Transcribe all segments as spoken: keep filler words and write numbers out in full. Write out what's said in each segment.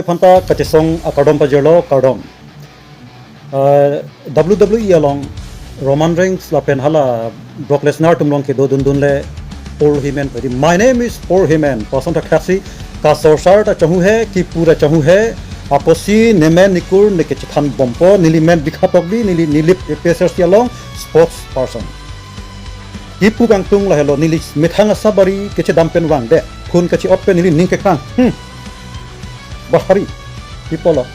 Phanta kachesong akardom pajirlo, kardom. Uh, W W E along Roman Reigns lapen hala Brock Lesnar atum along kedodundun le Paul Heyman pedi. My name is Paul Heyman. Person ta khaksi, kasorsar ta chonghu he, kipu ta chonghu he, apotsi nemen nekur neke chethan bompo, neli men Bikha Tokbi, neli Nilip A P S R C along sports person. Kipu kangtung lahelo, neli methang asabari kechedam pen vangdet. Phone kache-ot pen neli ning kekrang. Hmm. Bahari. Pipolo.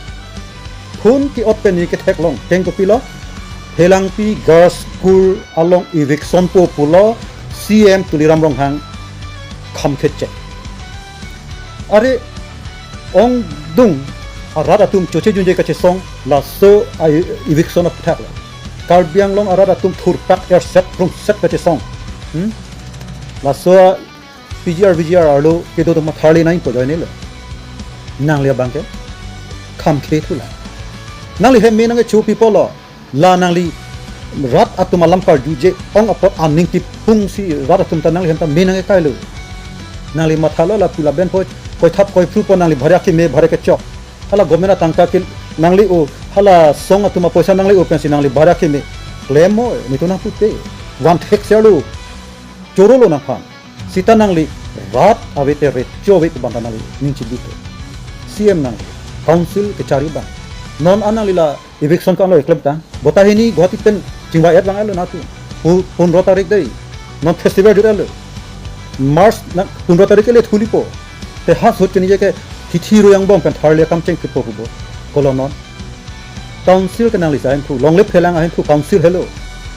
Phone ke-ot pen neli ketheklong. Keng kopilo. Phelangpi Girls School along eviction po pulo C M Tuliram Ronghang kham kheche. Are ongdung arat atum choche junje kachesong laso a eviction aphuthak lo. Karbi Anglong arat atum thurpak erset prungset kachesong. Hmm? Laso a P G R V G R arlo kedo to matharli nai po joine lo. Nangli abang ke kham khe thula. Nangli hem me nangkecho pipolo. La nangli rat atum alam karjuje ong apot aning kipungsi rat atum ta nangli hem ta me nangkekailo. Nangli mathalo la pula ben poi, koi thap koi phru po nangli bhari akeme bhari kechok. Hala government atangka ke nangli-o, hala song atum apoisa nangli-o pensi nangli bhari akeme. Klem mo, nitu nangpute. Van thek serlo. Chorolo nangphan. Sita nangli rat ave te recho ave pu banta nangli ning chibito. C M nangli. Council kechari bang. Non an nangli la eviction ko-an lo eklem tang. Bota hini Guwahati pen chingvai-et vang alo natu. Pu-, pundro tarik dei. Non festival jut alo. March na pundro tarik ke le thuli po. Te ha sot keni je ke hithi ro yang bong pen tharle kam cheng kipo hubo. Kolo non. Council ke nangli sa ahin thu. Longle phelang ahin thu council helo.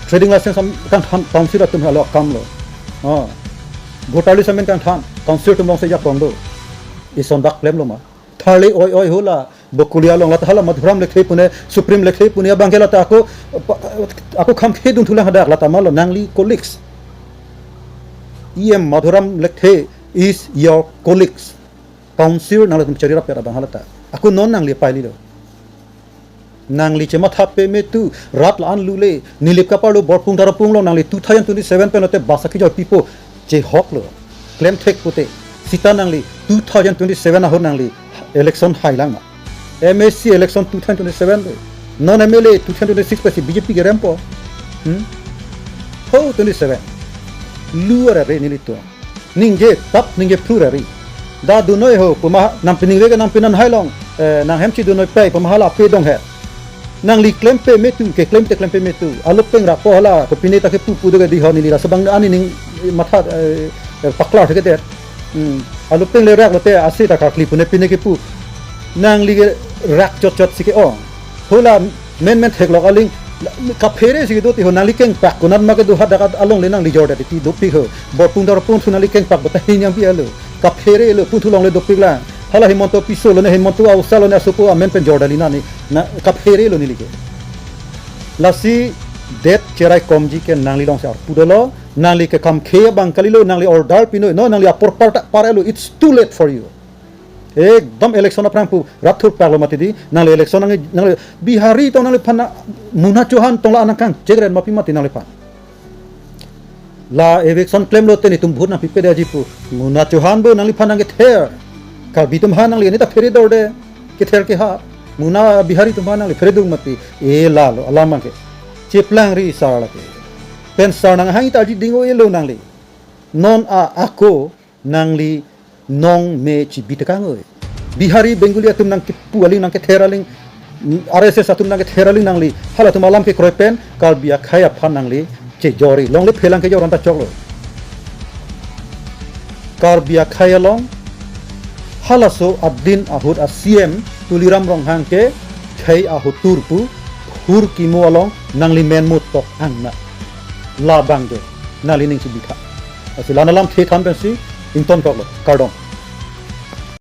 Trading license am kangthan council atum helo akam lo. Oh. Voter list amen kangthan council atum long se jak kong do. Ison dak klem lo ma. Tharle oi oi hula. Bokulia long lata hala Madhuram Lekthe pune, Supreme Lekthe pune, abang ke lata ako, ako kham khe dun thulang hadak lata malo nangli colleagues. E M Madhuram Lekthe is your colleagues. Council nangli atum chari rap abang halata. Ako non nangli paili lo. Nangli chematha peme tu, rat la-an lule, Nilip kaparlo Borpung Tarapung lo nangli two thousand twenty-seven pen lote basa kijoi pipo. Chehok lo. Klem thek pute. Sita nangli two thousand twenty-seven ahut nangli election hailang ma. M A C election two thousand twenty-seven lo. Non M L A two thousand twenty-six pasi B J P kerem po. Hmm? Ho twenty-seven. Lu ara re neli to. Ningje tap ningje phru ra ri. Da dunoi ho puma nang piningve ke nang pinan hailong. Eh, nang hem chidunoi pei puma hala pe dong he. Nangli klem peme tu, keklem te klem peme tu. Alupeng rak po hala, kopine ta kepu pu do ke di ho neli la sabang ani ning matha, eh, eh, paklar ke det. Hmm. Alupeng le rak lote ase ta karkli pune pine kepu. Nangli ke rak chot chot si ke-ong. Hula men men theklok aling kaphere si kedo ti ho nangli kengpak konat ma kedo hadak along le nangli jor det ti dopik ho. Borpung Tarapung thu nangli kengpak bata hinyang pi alo. Kaphere lo pun thu longle dopik lang. Hala Himanta Biswa lo ne Himanta Ahuja lo ne asopo amen pen jor dali nani. Na kaphere lo neli ke. Lasi det cherai komji ke nangli long si arpu dolo, nangli ke kham khe abang kalilo, nangli order pinoi, no, nangli apor parta parelo, it's too late for you. Ekdom election aphrang pu rat thurpak lo mati di, nangli election nangli, nangli Bihari tong nangliphan na, Muna Chauhan tong la anang kangchekren ma pi mati nangliphan. La eviction klemlo te netum vote nangpipe de aji pu. Muna Chauhan bo nangliphan nangkether. Karbi atum ha nangli ne ta phere dorde. Kether ke ha. Muna Bihari atum ha nangli phere dung mati. E lalo alam abang ke. Cheplang ri sar lake. Pen sar nanghang ta aji ding-o-elo nangli. Non a ako nangli nong me chibi tekang oi. Bihari Bengali atum nangkepu aling nangkether aling, R S S atum nangkether aling nangli halatum alam kekroi pen Karbi akhei aphan nangli chejori longle phelang kejor anta choklo. Karbi akhei along halaso adin ahut a C M Tuliram Ronghang ke khei ahut tur pu hur kimo along nangli men mut tok angna. Labang ke nangli ning chibitha. Asi lana lam the than pensi ington toklo. Kardom.